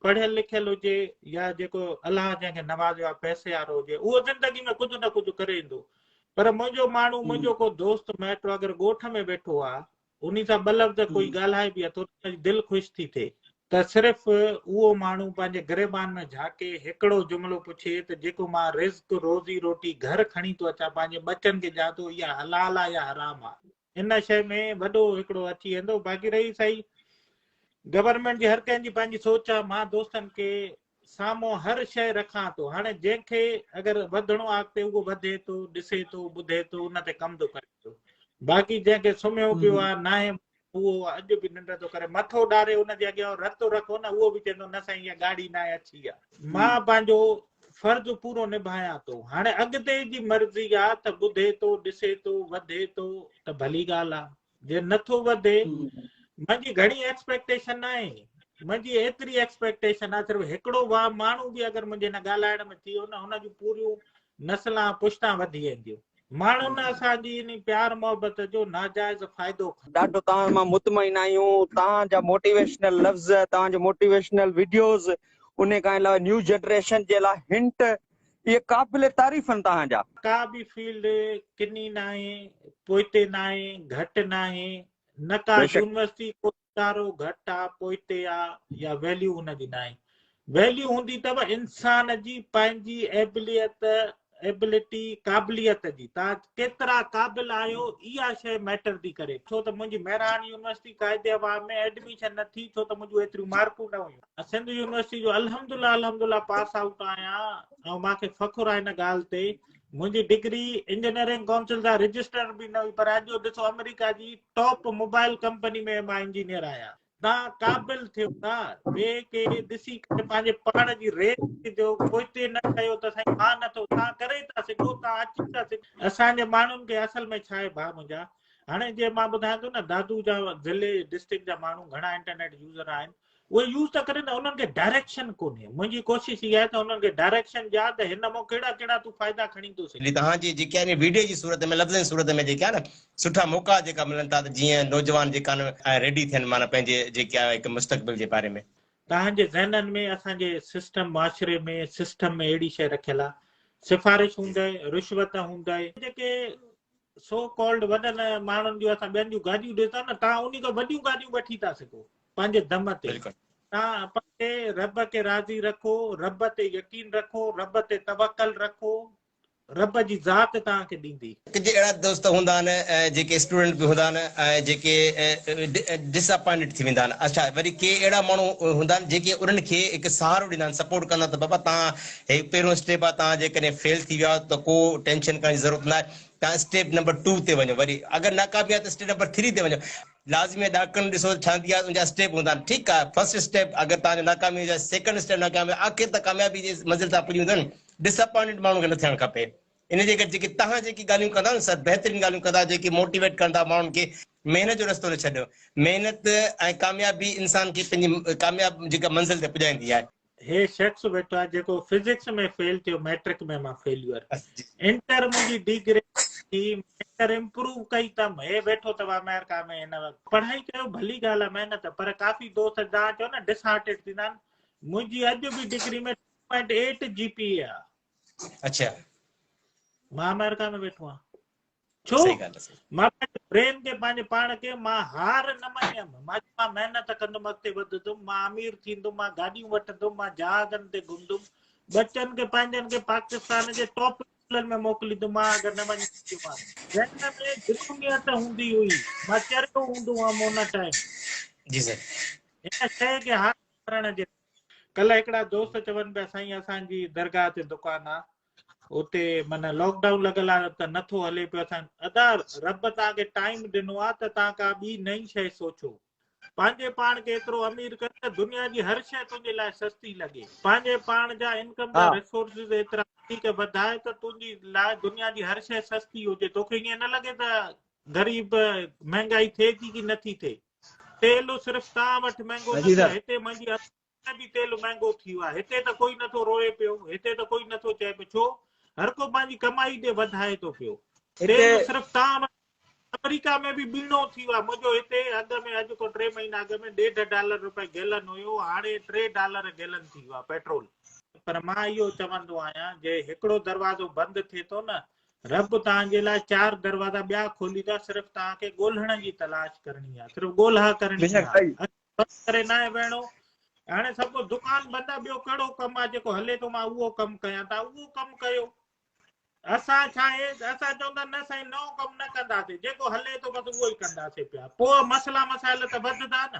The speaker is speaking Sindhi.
پڙهيل لکيل هجي يا جيڪو الله جنهن کي نوازيو آهي پئسي وارو هجي اهو زندگي ۾ ڪجهه نه ڪجهه ڪري ايندو پر منهنجو ماڻهو منهنجو ڪو دوست مائٽ اگر ڳوٺ ۾ ويٺو آهي انهي سان ٻه لفظ ڪوئي ڳالهائي به اٿو ته ان جي دل خوش ٿي ٿئي ته صرف اهو ماڻهو پنهنجي گريبان ۾ جهاڪي هڪڙو جملو پڇي ته جيڪو مان رزق روزي روٽي گهر کڻي ٿو اچان پنهنجي ٻچن کي ڏيان ٿو اها حلال آهي يا حرام آهي ان شيء ۾ وڏو هڪڙو اچي ويندو باقي رهي سهي گورنمينٽ جي هر ڪنهن جي پنهنجي سوچ آ مان دوستن کي سامهون هر شيء رکان ٿو هاڻي جنهن کي اگر وڌڻو آ اڳتي اهو وڌي ٿو ڏسي ٿو ٻڌي ٿو ان تي ڪم ٿو ڪري ٿو باقي جنهن کي سمهيو پيو آ ناهي اهو اڄ به ننڊ ٿو ڪري مٿو ڏاري ان جي اڳيان رت رکو نه اهو به چوندو نه سائين اها ڳاڙهي ناهي اڇي آ مان پنهنجو فرض پورو نڀايان ٿو هاڻي اڳتي جي مرضي آ ته ٻڌي ٿو ڏسي ٿو وڌي ٿو ته ڀلي ڳالهه آ جي نٿو وڌي منهنجي گهڻي ايڪسپيڪٽيشن ناهي منهنجي ايتري ايڪسپيڪٽيشن آ صرف هڪڙو وا ماڻهو به اگر منهنجي هن ڳالهائڻ ۾ ٿي ويو نه هن جون پوريون نسلان پشتان وڌي وينديون ماڻهن اسان جي انهي پيار محبت جو ناجائز فائدو کنيو. ڏاڍو توهان مان مطمئن آهيون توهان جا موٽيويشنل لفظ توهان جو موٽيويشنل وڊيوز انهي کان علاوه نيو جنريشن جي لاء هنٽ اهي قابل تعريف آهن توهان جا. ڪا به فيلڊ ڪني ناهي، پوئتي ناهي، گهٽ ناهي، نه ڪا يونيورسٽي ڪو ادارو گهٽ آ، پوئتي آ يا ويليو ان جي ناهي. ويليو هوندي اٿو انسان جي پنهنجي ايبليت، Ability، قابليت جي. توهان ڪيترا قابل آهيو اها شيء ميٽر ٿي ڪري. ڇو ته منهنجي مهراڻ يونيورسٽي قائد عوام ۾ ايڊميشن نه ٿي ڇو ته منهنجون ايتريون مارڪون نه هيون. سنڌ يونيورسٽي جو الحمدلله الحمدلله پاس آئوٽ آهيان ۽ مان کي فخر آهي ان ڳالهه تي منهنجي ڊگري انجنيئرنگ ڪائونسل سان رجسٽر به نه هئي پر اڄ ڏسو آمريڪا جي ٽاپ موبائل ڪمپني ۾ مان انجنيئر آهيان. توهان قابل ٿيو ٿا ٻئي کي ڏسي ڪري پنهنجي پاڻ جي ريت جو پوئتي نه ڪيو ته سائين مان نٿو توهان ڪري ٿا سگهو توهان اچي ٿا سگهو اسان جي ماڻهن کي اصل ۾ ڇا آهي ڀاء منهنجا هاڻي جي مان ٻڌايان ٿو نه دادو جا ضلعي ڊسٽرڪٽ جا ماڻهو گهڻا انٽرنيٽ يوزر آهن اهي يوز ته ڪرن ٿا انهن کي ڊائريڪشن ڪونهي منهنجي ڪوشش اها آهي ته انهن کي ڊائريڪشن ڏيان ته هن مان ڪهڙا ڪهڙا تون فائدا کڻي ٿو سگهين. توهان جي جيڪي آهن ويڊيو جي صورت ۾ لفظن جي صورت ۾ جيڪي آهن سٺا موقعا جيڪا ملن ٿا ته جيئن نوجوان جيڪا آهن ريڊي ٿين معنيٰ پنهنجي جيڪي آهي هڪ مستقبل جي باري ۾. توهان جي ذهنن ۾ اسان جي سسٽم معاشري ۾ سسٽم ۾ اهڙي شيء رکيل آهي سفارش هوندئي رشوت هوندئي جيڪي سو ڪالڊ وڏن ماڻهن جون اسان ٻين جون گاڏيون ڏسندا نه توهان انهي کان وڏيون گاڏيون وٺي ٿا سگهو پنهنجي دم تي توهان پنهنجي رب کي راضي رکو رب تي يقين رکو رب تي توڪل رکو رب جي ذات توهان کي ڏيندي. ڪجهه اهڙا دوست هوندا آهن جيڪي اسٽوڊنٽ به هوندا آهن ۽ جيڪي ڊس اپائنٽيڊ ٿي ويندا آهن اڇا وري ڪي اهڙا ماڻهو هوندا آهن جيڪي انهن کي هڪ سهارو ڏيندا آهن سپورٽ ڪندا آهن ته بابا توهان هي پهريون اسٽيپ آهي توهان جيڪڏهن فيل ٿي ويا آهيو ته ڪو ٽينشن ڪرڻ جي ضرورت ناهي توهان اسٽيپ نمبر ٽو تي وڃو وري اگر ناڪامي آهي ته اسٽيپ نمبر ٿري تي وڃو لازمي آهي ڏاڪڻ ڏسو ته ٺهندي آهي ان جا اسٽيپ هوندا آهن ٺيڪ آهي فرسٽ اسٽيپ اگر توهان جو ناڪامي هجي سيڪنڊ اسٽيپ ناڪامي آخر ته ڪاميابي جي منزل تان پڄي ويندو آهن ڊس اپائنٽيڊ ماڻهو کي نه ٿيڻ کپي ان جي ڪري جيڪي توهان جيڪي ڳالهيون ڪندا آهيو نه سر بهترين ڳالهيون ڪندا جيڪي موٽيويٽ ڪندا ماڻهن کي محنت جو رستو نه ڇڏيو محنت ۽ ڪاميابي انسان کي پنهنجي ڪامياب جيڪا منزل تي پڄائيندي آهي. هي شخص ويٺو آهي جيڪو فزڪس ۾ فيل ٿيو ميٽرڪ ۾ مان فيليور انٽر منهنجي ڊي گريڊ ٿي انٽر امپروو ڪئي تم هي ويٺو اٿو آمريڪا ۾ هن وقت پڙهائي ڪيو ڀلي ڳالهه آهي محنت پر ڪافي دوست جا چئو نه ڊس هارٽيڊ ٿيندا آهن منهنجي اڄ به ڊگري ۾ 2.8 جي پي اي آهي. اڇا. مان آمريڪا ۾ ويٺو آهيان. ڇو؟ مان پنهنجي برين کي پنهنجي پاڻ کي مان هار نه مڃيم مان چيو مان محنت ڪندم اڳتي وڌندم مان امير ٿيندم مان گاڏيون وٺندم مان جهازن تي گهمندم ٻچن کي پنهنجن کي پاڪستان جي ٽاپ اسڪولن ۾ موڪليندم مان اگر نه وڃي سگهيو ذهن ۾ جنونيت هوندي هئي مان چريو هوندو هئم ان ٽائيم. جي سر. هن شيء کي حاصل ڪرڻ جي ڪلهه هڪڙا دوست چون پيا سائين اسان جي درگاهه تي دڪان آ اتي معنيٰ لاڪ ڊائون لڳل آ ته نٿو هلي پيو اسان ادا رب توهان کي ٽائيم ڏنو آ ته توهان ڪا ٻي نئين شيء سوچو پنهنجي پاڻ کي ايترو امير ڪر ته دنيا جي هر شيء تنهنجي لاء سستي لڳي پنهنجي پاڻ جا انڪم جا ريسورسز ايترا وڌيڪ وڌاء ته تنهنجي لاء دنيا جي هر شيء سستي هجي توکي ائين نه لڳي ته غريب مهنگائي ٿئي ٿي ڪي نٿي ٿئي تيل صرف توهان وٽ مهنگو نه ٿيو هتي منهنجي ۾ به تيل مهنگو ٿي ويو آهي هتي ته ڪوئي نٿو روئي پيو هتي ته ڪوئي نٿو چئي پيو ڇو هر ڪو پنهنجي ڪمائي ڏي وڌائي ٿو پيو تيل صرف توهان وٽ. آمريڪا ۾ به ٻيڻو ٿي ويو آهي. منهنجو هتي اڳ ۾ اڄ کان ٽي مهينا اڳ ۾ ڏيڍ ڊالر روپئي گيلن هيو، هاڻي ٽي ڊالر گيلن ٿي ويو آهي پيٽرول. پر مان اهو چوندو آهيان جي هڪڙو دروازو بند ٿئي ٿو نه، رب توهان جي لاء چار دروازا ٻيا کوليندا، صرف توهان کي ڳولڻ جي تلاش ڪرڻي آهي، صرف ڳولها ڪرڻي بيشڪ آهي. صحيح. بند ڪري ناهي ويهڻو. هاڻي سڀ ڪو دڪان بند آهي، ٻيو ڪهڙو ڪم آهي جيڪو هلي ٿو مان اهو ڪم ڪيان، توهان اهو ڪم ڪيو. اسان ڇا آهي اسان چون ٿا نه سائين نئون ڪم نه ڪنداسين، جيڪو هلي ٿو بس اهو ئي ڪنداسين پيا، پوء مسئلا مسائل ته وڌندا نه.